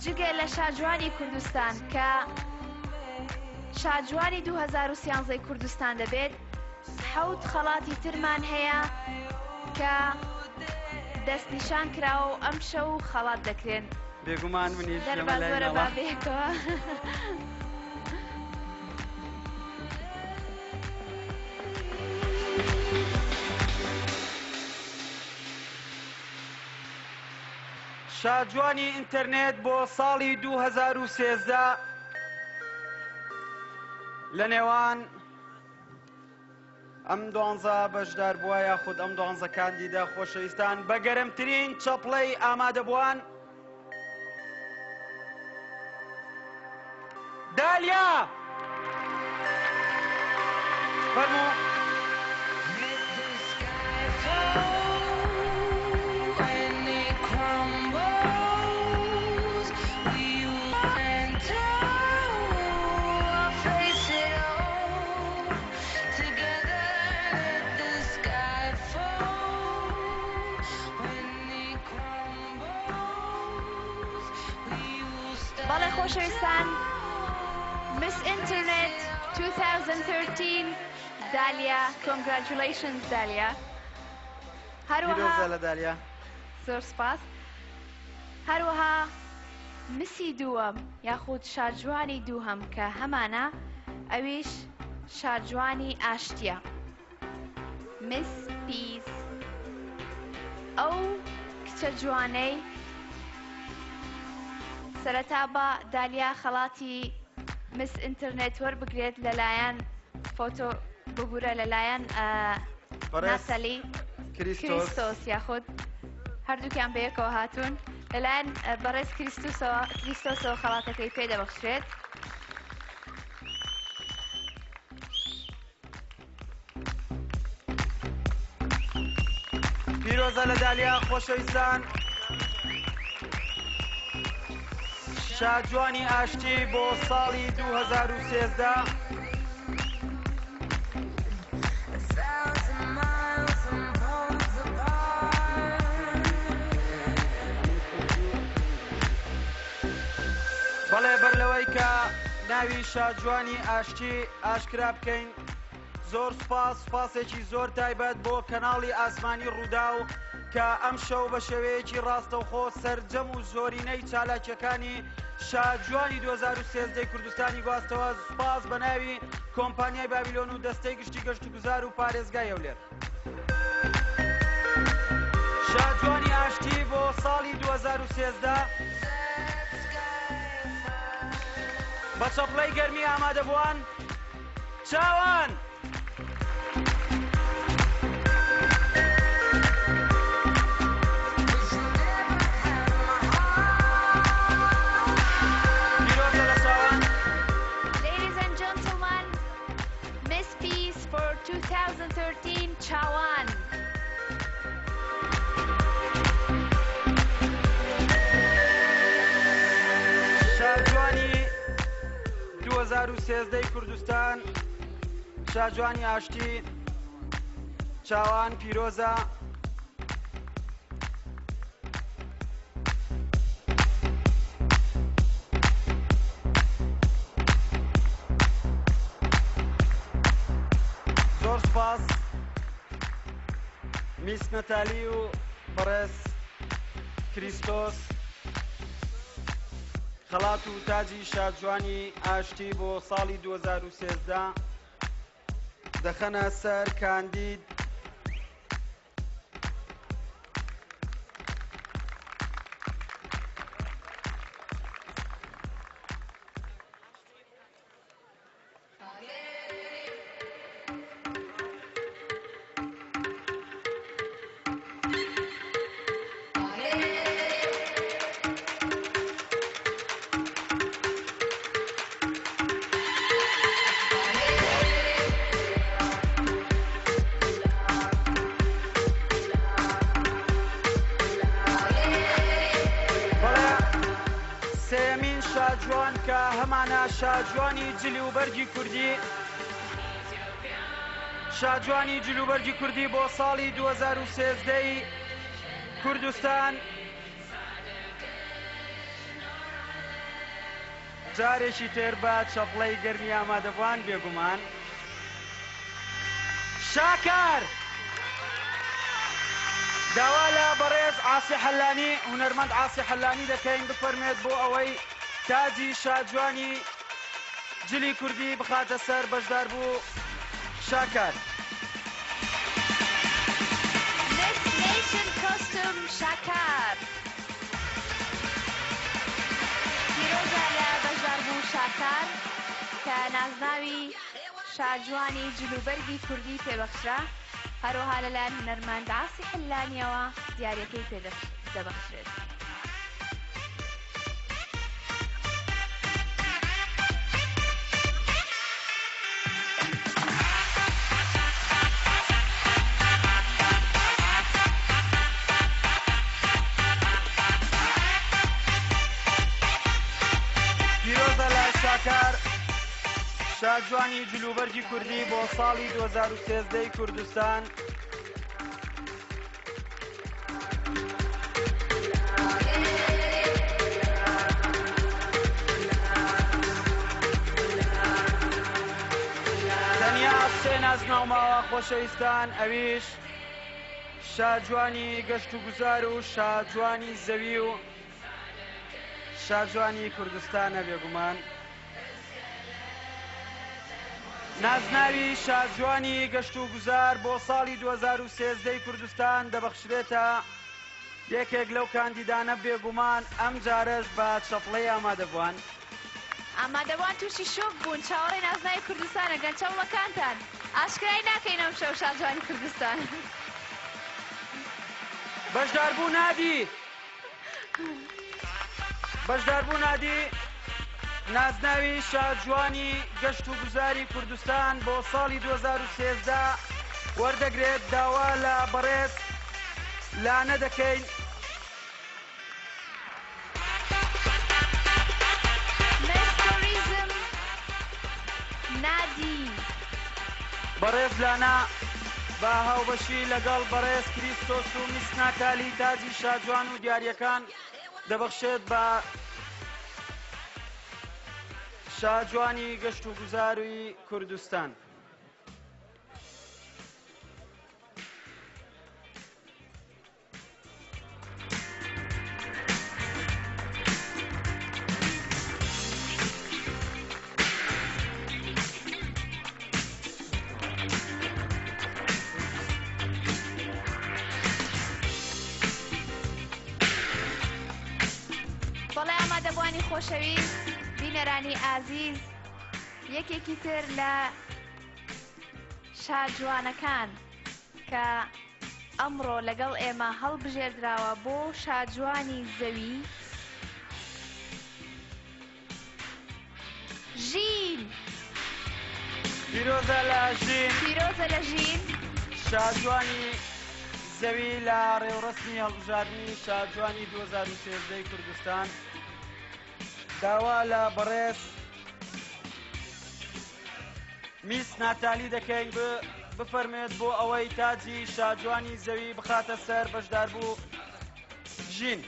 جگە لە شاجوانی کوردستان کە شاجوانی 2013 کوردستان دەبێت، حەوت خەڵاتی ترمان هەیە کە دەستنیشان کراوە و ئەمشەو خەڵات دەکرێن. بێگومان منیش لەمە دەرباز لای وەرە با ماڵە. بەیەکەوە. شاجوانی ئینتەرنێت بۆ ساڵی 2013 لە نێوان ئەم دوانزە بەشداربووە یاخود ئەم دوانزە کاندیدە خۆشەویستان بە گەرمترین چەپڵەی ئامادەبووان دالیا فەرموو. بەڵێ خۆشەویستان، Miss Internet 2013 دالیا، Congratulations دالیا. هەروەها پیرۆزە لە دالیا. زۆر سپاس. هەروەها مسی دووەم یاخود شاجوانی دووهەم کە هەمانە ئەویش شاجوانی ئاشتیە، Miss Peace، ئەو کچە جوانەی سەرەتا با دالیا خەڵاتی Miss Internet وەربگرێت لەلایەن فۆتۆ ببورە لەلایەن بەڕێز ناتالی کریستۆس. کریستۆس یاخود هەردووکیان بەیەکەوە هاتوون لەلایەن بەڕێز کریستوسەوە کریستۆسەوە خەڵاتەکەی پێدەبەخشرێت. پیرۆزە لە دالیا خۆشەویستان. شاجوانی ئاشتی بۆ ساڵی 2013. بەڵێ بەر لەوەی کە ناوی شاجوانی ئاشتی ئاشکرا بکەین، زۆر سوپاس، سوپاسێکی زۆر تایبەت بۆ کەناڵی ئاسمانی ڕووداو کە ئەم شەو بە شێوەیەکی ڕاستەوخۆ سەرجەم و زۆرینەی چالاکیەکانی شاجوانی 2013 کوردستانی گواستەوە. سوپاس بە ناوی کۆمپانیای بابیلۆن و دەستەی گشتی گەشتوگوزار و پارێزگای هەولێر. شاجوانی ئاشتی بۆ ساڵی 2013 بە چەپڵەی گەرمی ئامادەبووان چاوان. پیرۆزە لە چاوان. Ladies and gentlemen, Miss Peace for 2013 چاوان. شاجوانی 2013 کوردستان، شاجوانی ئاشتی چاوان، پیرۆزە. زۆر سوپاس میس نەتالی و بەڕێز کریستۆس. خەڵات و تاجی شاجوانی ئاشتی بۆ ساڵی 2013 دەخەنە سەر کاندید بەڵێ سێیەمین شاجوان کە هەمانە شاجوانی جلوبەرگی کوردی، شاجوانی جلوبەرگی کوردی بۆ ساڵی 2013 کوردستان. جارێکی تر بە چەپڵەی گەرمی ئامادەبووان بێگومان شاکار. داوا لە بەڕێز عاسی حەلانی، هونەرمەند عاسی حەلانی دەکەین بفەرمێت بۆ ئەوەی تاجی شاجوانی جلی کوردی بخاتە سەر بەشداربوو شاکار. Miss Nation Costume شاکار. پیرۆزە لە بەشداربوو شاکار کە نازناوی شاجوانی جلوبەرگی کوردی پێبەخشرا، هەروەها لەلایەن هونەرمەند عاسی حلانیەوە دیاریەکەی پێ دەبەخشرێت. پیرۆزە لە شاکار شاجوانی جلوبەرگی کوردی بۆ ساڵی 2013 کوردستان. تەنیا سێ نازناو ماوە خۆشەویستان، ئەویش شاجوانی گەشت و گوزار و شاجوانی زەوی و شاجوانی کوردستانە. بێگومان نازناوی شاجوانی گەشت و گوزار بۆ ساڵی 2013 کوردستان دەبەخشرێتە یەکێک لەو کاندیدانە، بێگومان ئەم جارەش بە چەپڵەی ئامادەبووان. ئامادەبووان تووشی شۆک بوون، چاوەڕێ نازناوی کوردستانەکەن. چەوڵەکانتان ئاشکرای ناکەین ئەم شەو شاجوانی کوردستان. بەشداربوو نادی، بەشداربوو نادی نازناوی شاجوانی گەشت و گوزاری کوردستان بۆ ساڵی 2013 وەردەگرێت. داوا لە بەڕێز لانە دەکەین. Miss Tourism نادی. بەڕێز لانا بە هاوبەشی لەگەڵ بەڕێز کریستۆس و میس ناتالی تاجی شاجوان و دیاریەکان دەبەخشێت بە شاجوانی گەشت و گوزاری کوردستان. بەڵێ ئامادەبووانی خۆشەویست، بینەرانی ئازیز، یەکێکی تر لە شاجوانەکان کە ئەمڕۆ لەگەڵ ئێمە هەڵبژێردراوە بۆ شاجوانی زەوی، ژین. پیرۆزە لە ژین. پیرۆزە لە ژین. شاجوانی زەوی لە ڕێوڕەسمی هەڵبژاردنی شاجوانی 2013 کوردستان. داوا لە بەڕێز میس ناتالی دەکەین بفەرمێت بۆ ئەوەی تاجی شاجوانی زەوی بخاتە سەر بەشداربوو ژین.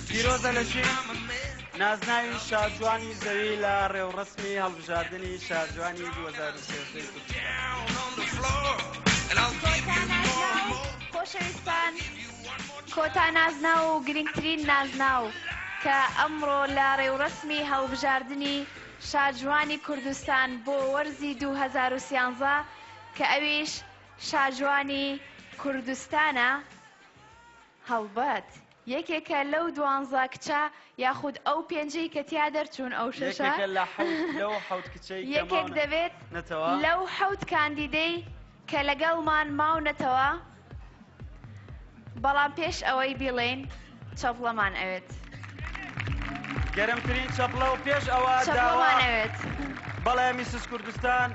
پیرۆزە لە ژین نازناوی شاجوانی زەوی لە ڕێوڕەسمی هەڵبژاردنی شاجوانی 2013 کوردستان. خۆشەویستان، کۆتا نازناو و گرنگترین نازناو کە ئەمڕۆ لە ڕێوڕەسمی هەڵبژاردنی شاجوانی کوردستان بۆ وەرزی 2013 کە ئەویش شاجوانی کوردستانە، هەڵبەت یەکێکە لەو دوانزە کچە یاخود ئەو پێنجەی کە تیا دەرچوون ئەو شەشە. یەکێکە لە حەوت لەو حەوت کچەی کە یەکێک دەبێت ماونەتەوە. لەو حەوت کاندیدەی کە لەگەڵمان ماونەتەوە، بەڵام پێش ئەوەی بیڵێین چەپڵەمان ئەوێت. گەرمترین چەپڵە و پێش ئەوە داوا چەپڵەمان ئەوێت. بەڵێ میسس کوردستان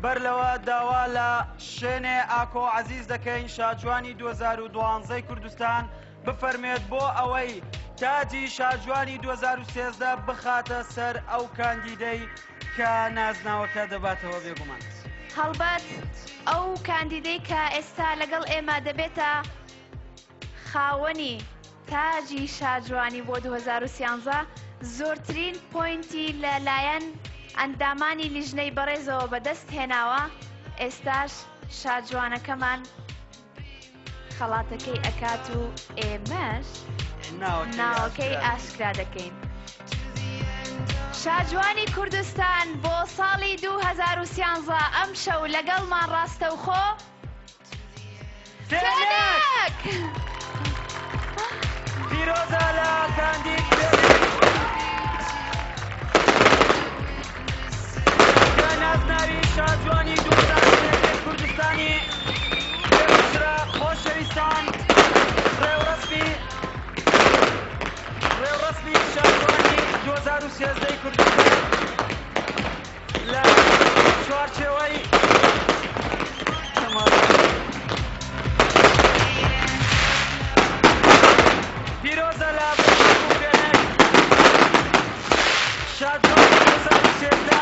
بەر لەوە داوا لە شێنێ ئاکۆ عەزیز دەکەین شاجوانی 2012 کوردستان بفەرمێت بۆ ئەوەی تاجی شاجوانی 2013 بخاتە سەر ئەو کاندیدەی کە نازناوەکە دەباتەوە بێگومان. هەڵبەت ئەو کاندیدەی کە ئێستا لەگەڵ ئێمە دەبێتە خاوەنی تاجی شاجوانی بۆ 2013 زۆرترین پۆینتی لە لایەن ئەندامانی لیژنەی بەڕێزەوە بەدەست هێناوە، ئێستاش شاجوانەکەمان خەڵاتەکەی ئەکات و ئێمەش ناوەکەی ئاشکرا دەکەین. شاجوانی کوردستان بۆ ساڵی 2013 ئەمشەو لەگەڵمان ڕاستەوخۆ فێنک! پیرۆزە لە کاندید فێنک کە نازناوی شاجوانی 2013 کوردستانی پێبەخشرا. خۆشەویستان ڕێوڕەسمی ڕێوڕەسمی شاجوانی 2013 کوردستان لە چوارچێوەی پیرۆزە لە فێنک شاجوانی 2013.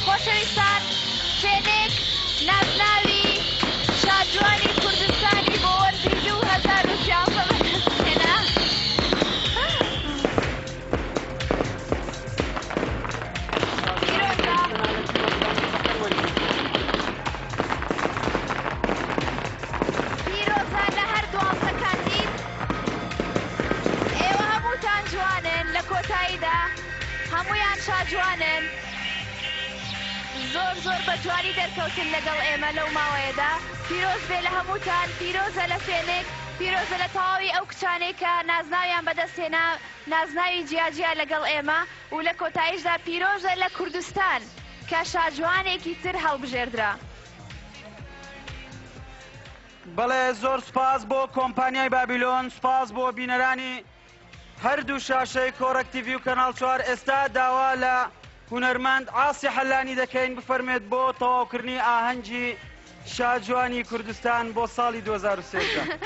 خۆشەویستان فێنک نازناوی شاجوانی کوردستانی بۆ وەرزی 2013 بەدەستهێنا. پیرۆزە. پیرۆزە لە هەر دوانزە کاندید. ئێوە هەمووتان جوانن، لە کۆتاییدا هەموویان شاجوانن. زۆر زۆر بە جوانی دەرکەوتن لەگەڵ ئێمە لەو ماوەیەدا. پیرۆز بێ لە هەمووتان، پیرۆزە لە فێنک، پیرۆزە لە تەواوی ئەو کچانەی کە نازناویان بەدەستهێنا، نازناوی جیاجیا لەگەڵ ئێمە، و لە کۆتاییشدا پیرۆزە لە کوردستان کە شاجوانێکی تر هەڵبژێردرا. بەڵێ زۆر سوپاس بۆ کۆمپانیای بابیلۆن، سوپاس بۆ بینەرانی هەردوو شاشەی کۆڕەک تیڤی و کەناڵ چوار. ئێستا داوا لە هونەرمەند عاسی حەلانی دەکەین بفەرمێت بۆ تەواوکردنی ئاهەنگی شاجوانی کوردستان بۆ ساڵی 2013.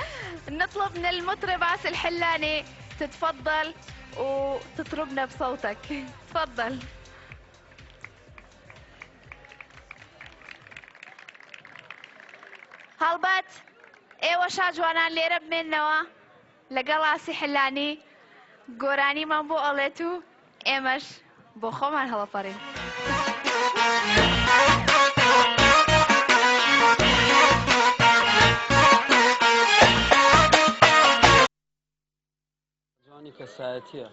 نطلب من المطرب عاصي الحلاني تتفضل وتطربنا بصوتك، تفضل. هەڵبەت ئێوە شاجوانان لێرە بمێننەوە لەگەڵ عاسی حلانی گۆرانیمان بۆ ئەڵێت و ئێمەش بۆ خۆمان هەڵەپەڕین. جوانی کەسایەتیە.